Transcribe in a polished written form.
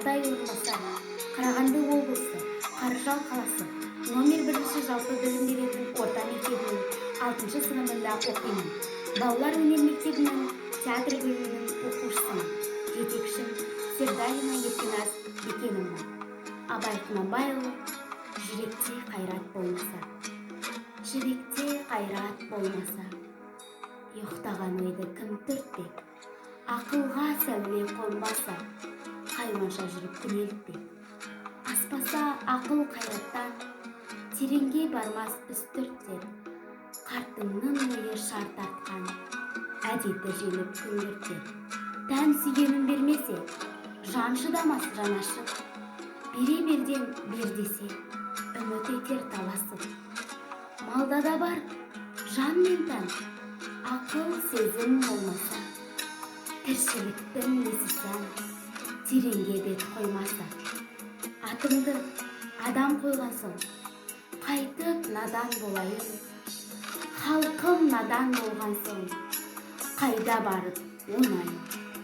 Алтай Орынбасар, Қарағанды облысы, Қаржал қаласы, номер бірінші жалпы білім беретін орта мектебінің алтыншы сыныбында оқимын. Балалар өнер мектебінің театр бөлімінің оқушысымын. Жетекшім Сердалина Еркіназ Бекеновна. Абай Құнанбайұлы, «Жүректе қайрат болмаса». Жүректе қайрат болмаса, ұйықтаған ойды кім түртпек? Ақылға сәуле қонбаса, хайуанша жүріп күнелтпек. Аспаса ақыл қайраттан, тереңге бармас үстірттер. Қартыңның ойы шар тартқан, әдеті желіп күңгіртер. Тән сүйгенін бермесе, жан шыдамас жан ашып. Бере берден бер десе, үміт етер таласып. Малда да бар жан мен тән, ақыл сезім болмаса, тіршіліктің несі сән, тереңге бет қоймаса? Атымды адам қойған соң, қайтып надан болайын? Халқым надан болған соң, қайда барып оңайын?